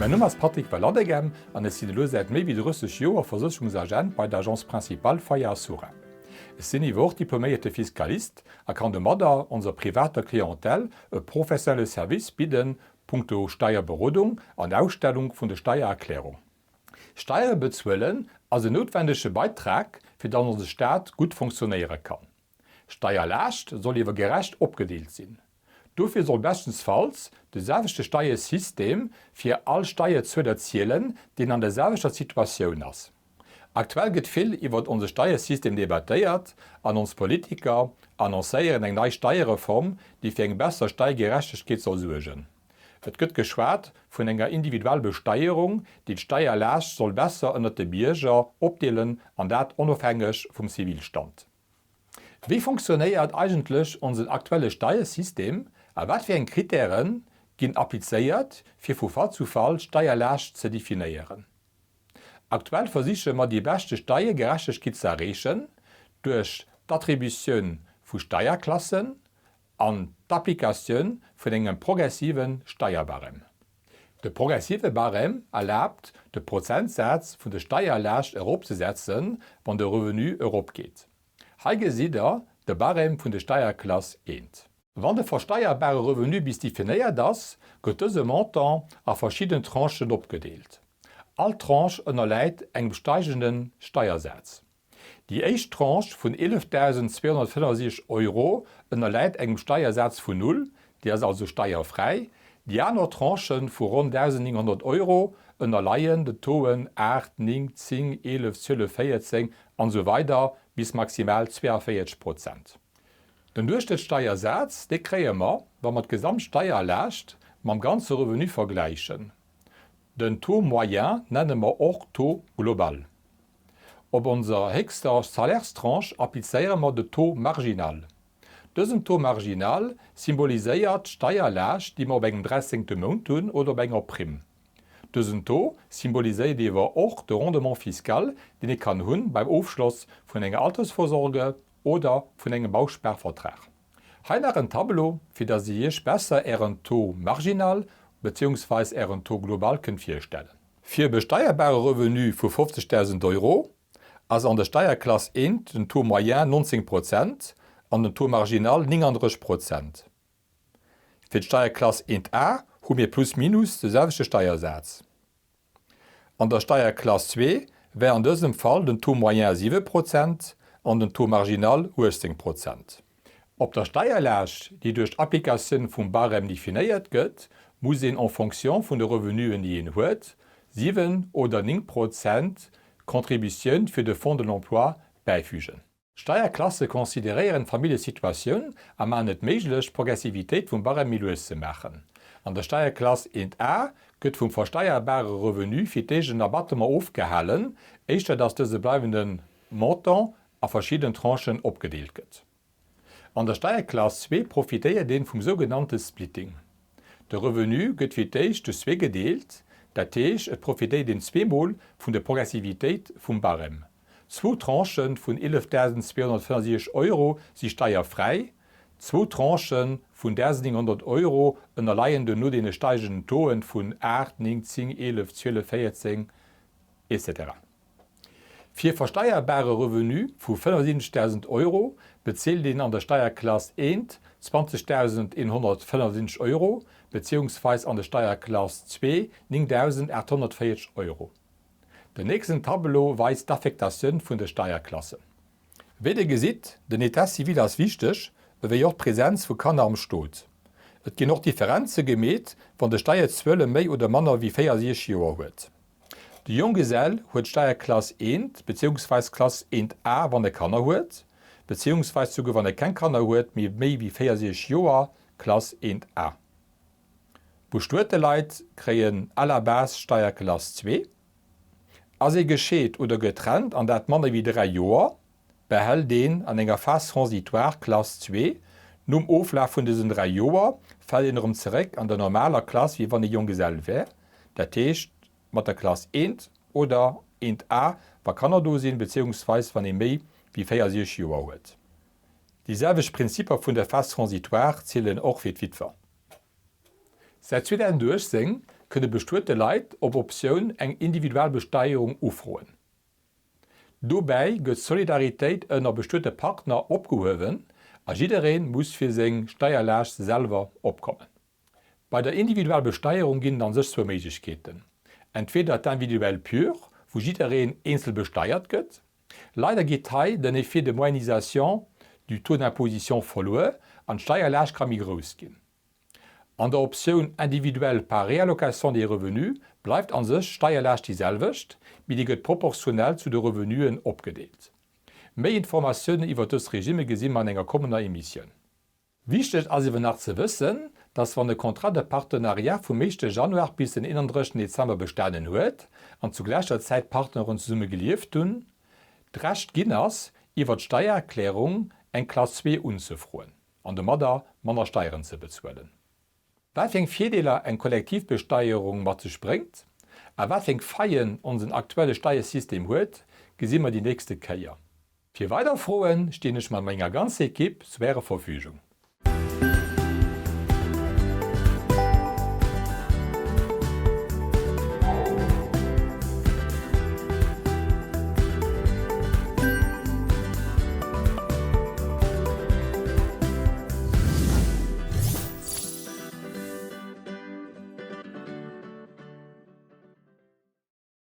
Mäin Numm ass Patrick Vallandeghem an ech sinn elo säit méi wéi 30 Joer Versécherungsagent bei der Agence Principale Faya Assura. Ech sinn iwwer och diploméierte Fiskalist a kann domadder onser privater Clientèle e professionelle Service bidden punkto Steierberodung an Ausstellung vun de Steiererklärung. Steiere bezuelen ass en noutwendege Beitrag fir dass onse Staat gutt funktionéiere kann. Steierlaascht soll iewer gerecht opgedeelt sinn. Dofir soll beschtensfalls de selwechte Steiersystem fir all Steierzueler zielen, deen an der selwechter Situatioun ass. Aktuell gëtt vill iwwert onse Steiersystem debattéiert an ons Politiker annoncéieren eng nei Steierreform, déi fir eng besser Steiergerechtegkeet soll suergen. Et gëtt geschwat vun enger individuell Besteierung, déi d'Steierlaascht soll besser ënnert de Bierger opdeelen an dat onofhängeg vum Zivilstand. Wéi fonctionnéiert eigentlech onsen aktuelle Steiersystem a wat fir eng Krittäre ginn applizéiert, fir vu Fall zu Fall d'Steierlaascht ze definéieren? Aktuell versiche mer déi beschte Steiergerechtegkeet ze erreechen duerch d'Attributioun vu Steierklassen an d'Applikatioun vun engem progressive Steierbarème. De progressive Barème erlaabt, de Prozentsaz vun de Steierlaascht eropzesetzen, wann de Revenu eropgeet. Hei gesitt Der de Barème vun de Steierklass I. Wann de versteierbare Revenu bis definéiert ass, gëtt dëse Montant a verschidden Tranchen opgedeelt. All Tranche ënnerläit engem steigende Steiersaz. Déi éischt Tranche vun 11.265 Euro ënnerläit engem Steiersaz vun null, déi ass also steierfräi. Déi aner Tranchë vu ronn 1.900 Euro ënnerleien den Tauxen 8, 9, 10, 11, 12, 14 an esou weider bis maximal 42 Prozent. Den Duerchschnëttssteiersaz, dee kréie mer, wa mer d'Gesamtsteierlaascht mam ganze Revenu vergläichen. Den Taux moyen nenne mer och Taux global. Op onser héchster Salairestranche applizéiere mer de Taux marginal. Dësen Taux marginal symboliséiert d'Steierlaascht, déi mer op engem dräizéngte Mount hunn oder op enger Primm. Dësen Taux symboliséiert iewer och de Rendement fiscal, deen ee kann hunn beim Ofschloss vun enger Altersvorsorge oder vun engem Bausparvertrag. Hei nach en Tableau, fir dass Dir Iech besser Ären Taux marginal beziehungsweis Ären Taux global kënnt virstellen. Fir e besteierbare Revenu vu 50.000 Euro ass an der Steierklass I den Taux moyen 19 Prozent an den Taux marginal 39 Prozent. Fir d'Steierklass I A hu mir plus minus de selwechte Steiersaz. An der Steierklass 2 wär an dësem Fall den Taux moyen 7 Prozent an den Taux marginal 18 Prozent. Op der Steierlaascht, déi duerch d'Applikatioun vum Barème definéiert gëtt, muss een en fonction vun de Revenuen, déi een huet, 7 oder 9 Prozent Contributioun fir de Fonds de l'emploi bäifügen. D'Steierklasse consideréieren d'Familljesituatioun a maachen et méiglech, d'Progressivitéit vum Barème méi lues ze maachen. An der Steierklass 1 A gëtt vum versteierbare Revenu fir d'éischt en Abattement ofgehalen, éischter datt dëse bleiwende Montant a verschidden Tranchen opgedeelt gëtt. An der Steierklass 2 profitéiert een vum sougenannte Splitting. De Revenu gëtt fir d'éischt duerch zwee gedeelt, dat heescht et profitéiert een zweemol vun der Progressivitéit vum Barème. Zwou Tranchë vun 11.265 Euro si steierfräi, zwou Tranchë vun 1.900 Euro ënnerleien duerno deene steigenden Tauxen vun 8, 9, 10, 11, 12, 14, etc. Fir versteierbare Revenu vu 75.000 Euro bezilt een an der Steierklass I 20.175 Euro beziehungsweis an der Steierklass ii 9.840 Euro. Den nächsten Tableau weist d'Affektatioun vun de Steierklassen. Wéi Dir gesitt, den État civil ass wichteg, ewéi och d'Präsenz vu Kanner am Stot. Et ginn och Differenze gemeet, wann de Steierzuele méi oder manner wéi 64 Joer huet. De Jonggesell huet Steierklass I beziehungsweis Klass I A wann e Kanner huet, beziehungsweis souguer wann e keng Kanner huet, mee méi wéi 64 Joer, Klass I A. Bestuete Leit kréien à la base Steierklass ii. Ass ee gescheet oder getrennt, an dat manner wéi 3 Joer, behält een an enger Phase transitoire Klass ii. Nom Oflaf vun dësen 3 Joer fält een erëm zeréck an der normaler Klass wéi wann ee Jonggesell wär, dat heescht mat der Klass I oder I A wa Kanner do sinn, beziehungsweis wann ee méi wéi 64 Joer huet. Déi selwecht Prinzipper vun der Phase transitoire zielen och fir d'Witwer. Säit 2018. kënne bestuete Leit op Optioun eng individuell Besteierung ufroen. Dobäi gëtt d'Solidaritéit ënner bestuete Partner opgehuewen a jidderee muss fir seng Steierlaascht selwer opkommen. Bei der individuell Besteierung ginn et an sech zwou Méiglechkeeten, entweder d'individuelle pure, wou jiddereen eenzel besteiert gëtt. Leider geet hei den Effet de moyennisation du taux d'imposition verluer an d'Steierlaascht ka méi grouss ginn. An der Optioun individuelle par réallocation des revenus bleift a sech d'Steierlaascht déi selwecht, mee déi gëtt proportionell zu de Revenuen opgedeelt. Méi Informatiounen iwwer dës Regimme gesi mer an enger kommender Emissioun. Wichteg ass iewer nach ze wëssen, dass wann e Contrat de partenariat vum éischte Januar bis den 31 Dezember bestanen huet an zu gläicher Zäit d'Partneren zesumme gelieft hunn, d'Recht ginn ass, iwwer d'Steiererklärung eng Klass 2 unzefroen. an domadder manner Steieren ze bezuelen. Wat fir eng Virdeeler eng Kollektivbesteierung mat sech bréngt a wat fir eng Faillen onsen aktuelle Steiersystem huet, gesi mer déi nächste Kéier. Fir weider Froen stinn ech mat menger ganzer Equipe zu Ärer Verfügung.